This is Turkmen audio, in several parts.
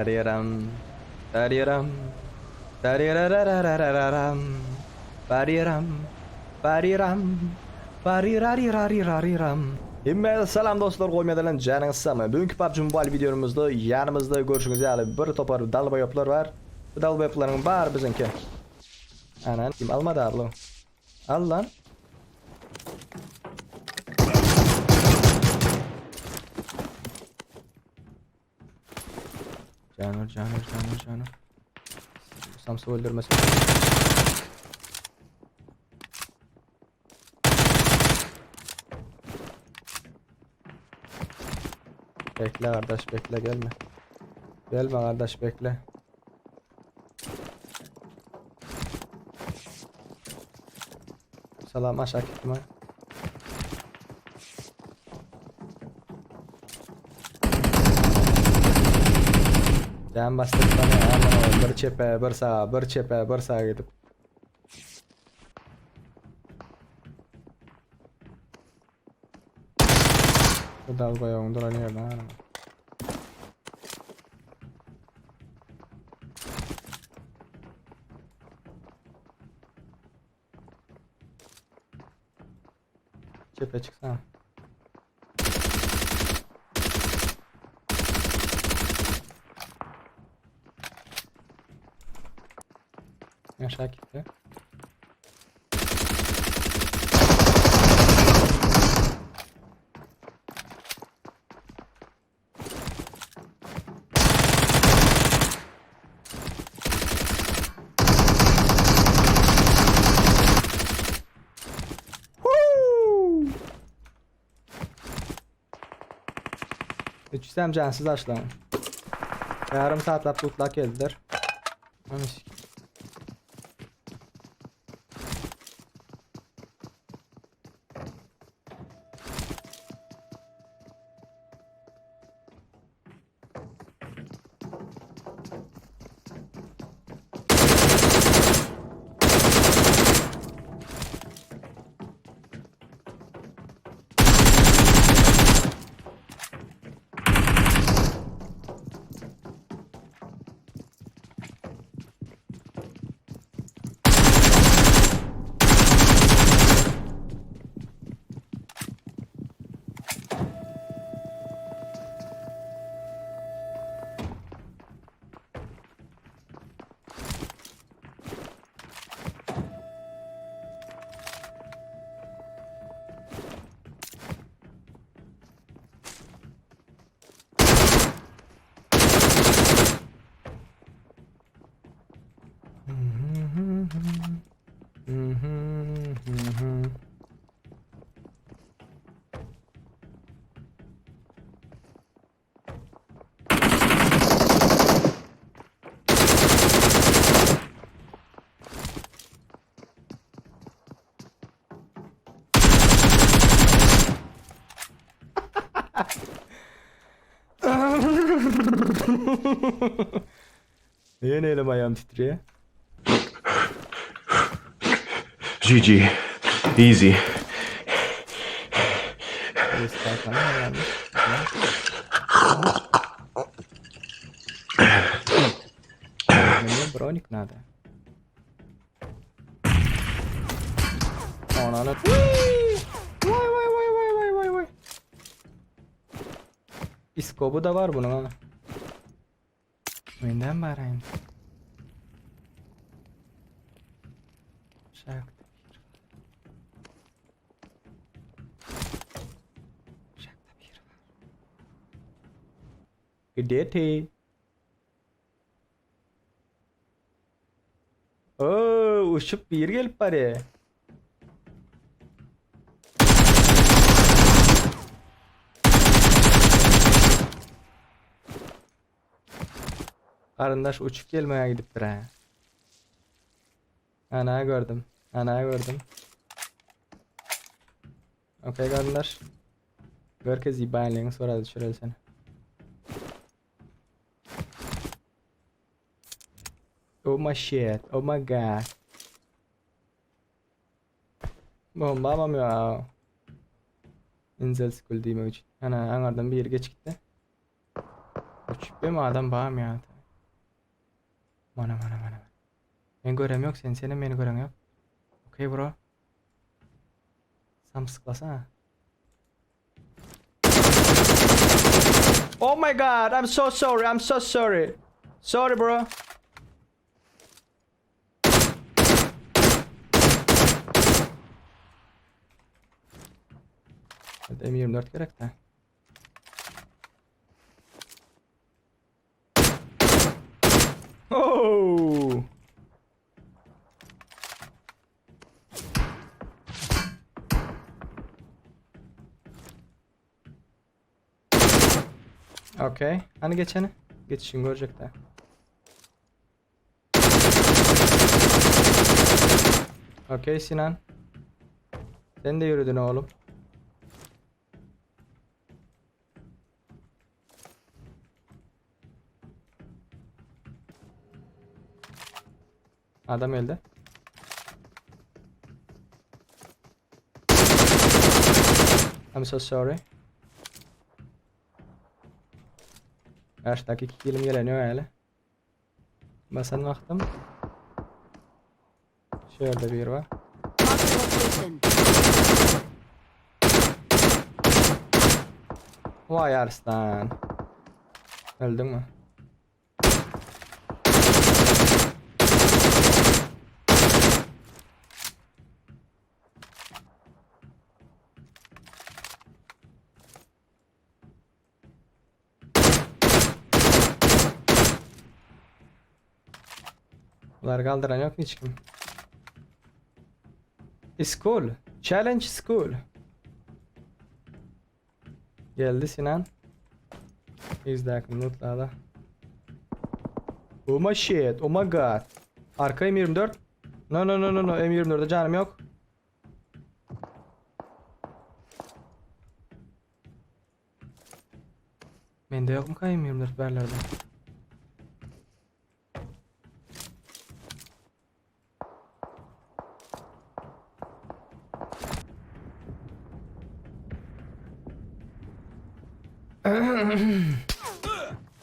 Dariram, dariram, darirarararararam, bariram, bariram, bariraririraririram. Hemmäňize salam dostlar goýmadylan janyňyz sagmy. Bugünkü PUBG Mobile videomyzda ýanymyzda görşüňiz ýaly bir topar dalbaýoplar bar. Bu dalbaýoplaryň bary biziňki. Anan kim almady ablo. Al lan. Canur canur canur canur. Samsa öldürmesin. Bekle kardeş bekle gelme. Gelme kardeş bekle. Salam aşağı gitme. Can bastık bana aman oğlum bir çepe bir sağa bir çepe bir sağa gidip. Bu dalga ýoň duran ýerden arama. Çepe çıksana. Aşağı gitti. Üçüsem cansız açlan. Yarım saatlap tutlak geldiler. Onu sik- Niye elim ayağım titriyor? GG. Easy. Birisi kalkanı mı gelmiş? Мне броник надо. Ananı. Vay vay vay vay vay vay vay. İskobu da var bunun ha. Menden barayım. Şakta bir var. Şakta bir var. Где ты? Oo, uçup bir gelip bari. Garyndaş uçup gelmeye gidipdir ha. Ana gördüm. Ana gördüm. Okey garyndaş. Görkez ibanliğini soradı düşüreli seni. Oh my shit. Oh my god. Bombamam ya. Inzel school diýmek üçin. Ana aňardan biri geçip gitdi. Uçup mi adam bam ya. Mana mana mana. Men görem ýok seni, senem meni göreň ýok. Okey bro. Samsyklasa. Oh my god, I'm so sorry, I'm so sorry. Sorry bro. Evet, M24 gerek de. Oh! Okey. Hani geçeni? Geçişini görecek de. Okey Sinan. Sen de yürüdün oğlum. Adam öldü. I'm so sorry. Karşıdaki iki kilim geleniyor öyle. Basan baktım. Şöyle bir var. Marked a location. Vay Arslan. Öldün mü? Bunlar kaldıran yok mu hiç kim? It's cool. Challenge is cool. Geldi Sinan. İzle lootla Oh my shit. Oh my god. Arka M24. No no no no no M24'de canım yok. Bende yok mu kay M24 berlerde?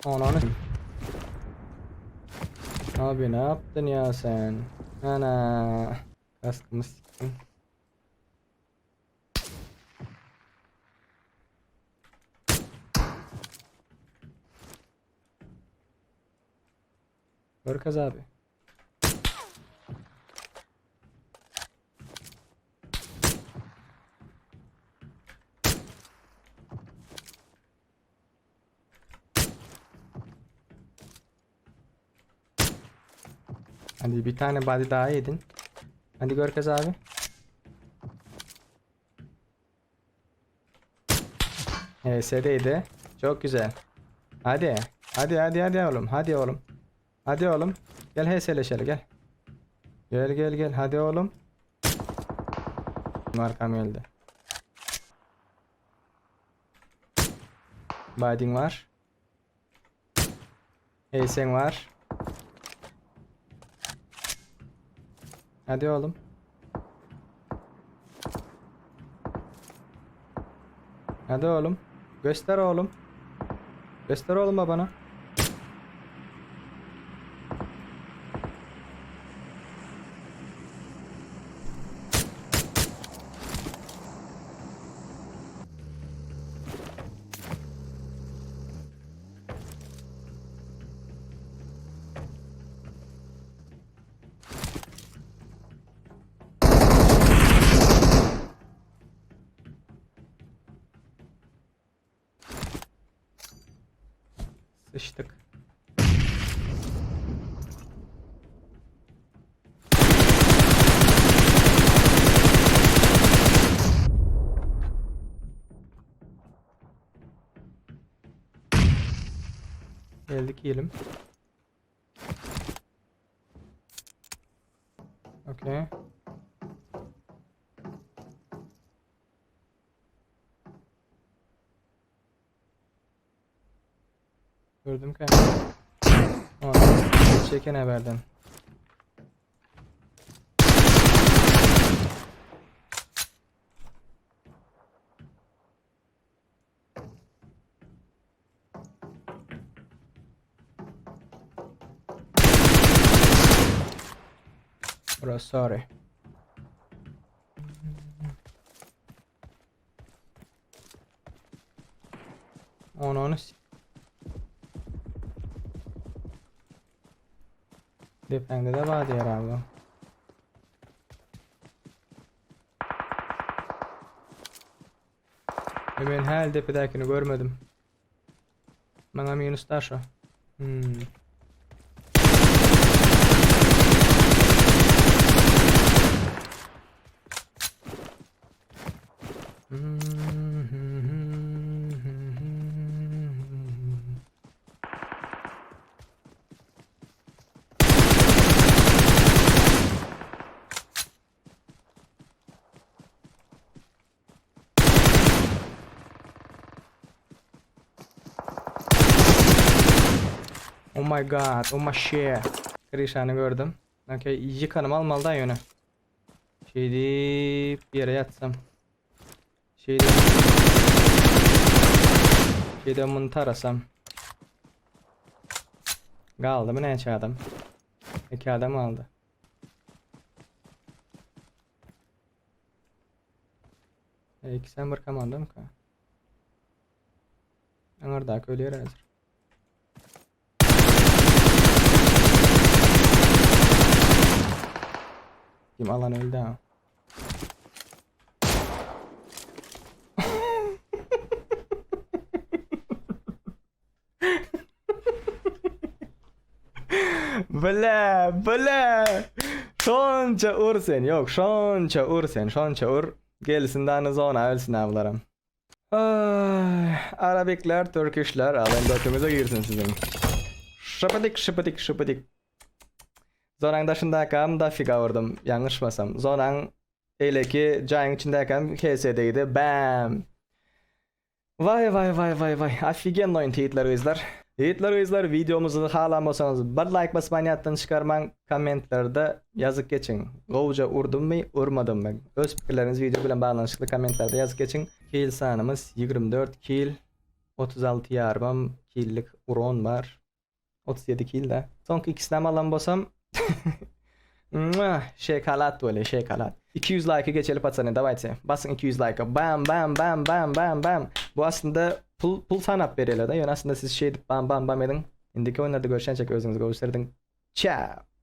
Ananı. Abi ne yaptın ya sen? Ana. Kaskımı siktim. Görkez abi. Hadi bir tane body daha yedin. Hadi Görkez abi. HS'deydi. Çok güzel. Hadi. Hadi hadi hadi oğlum. Hadi oğlum. Hadi oğlum. Gel HS'leşelim gel. Gel gel gel. Hadi oğlum. Arkam geldi. Biding var. HS'n var. Hadi oğlum. Hadi oğlum. Göster oğlum. Göster oğlum babana. Sıçtık. Geldik yiyelim. Okey. Gördüm ki. Aa, çeken haberden. Bro sorry. Onu onu Depeňde de bar diýer abi. E men häl depedäkini görmedim. Maňa minus daşa. Hmm. Oh my god, oh my shit. Krişany gördüm. Okey, ýykanym almaly da ýöne. Şeýdip bir ýere ýatsam. Şeýdip. Şeýdip muny tarasam. Galdy mı näçe adam? İki adam galdy. E, ikisem bir komandamyka? Aňyrdaky ölýär häzir. Kim alan öldü ha. Bile, bile. Şonça ur sen, yok şonça ur sen, şonça ur. Gelsin dany zona ölsün ablaram. Ay, Arabikler, Türkişler alın götüňize girsin siziň. Şypydik, şypydik, şypydik. Zonaň daşyndakam da figa vurdum, ýalňyşmasam. Zonaň eýleki jaýyň içindäkem HS-deydi. Bam. Waý waý waý waý waý ofigenno oýun ýigitler gyzlar. Ýigitler gyzlar wideomyzy halan bolsaňyz bir laýk basmany ýatdan çykarmaň kommentlerde ýazyp geçiň gowja urdummy urmadymmy öz pikirleriňizi wideo bilen baglanyşykly kommentlerde ýazyp geçiň. Kill sanymyz 24 kill 36 ýarymam killik uron bar. 37 kill da. Soňky ikisinem alan bolsam Mwah, şekalat weli, şekalat. 200 laýka geçeli patsany, dawayte. Basyň 200 laýka. Bam bam bam bam bam bam. Bu aslynda pul pul sanap berýärler da. Ýöne aslynda siz şeýdip bam bam bam ediň. Indiki oýunlarda görüşençek özüňizi gowy serdin. Çao.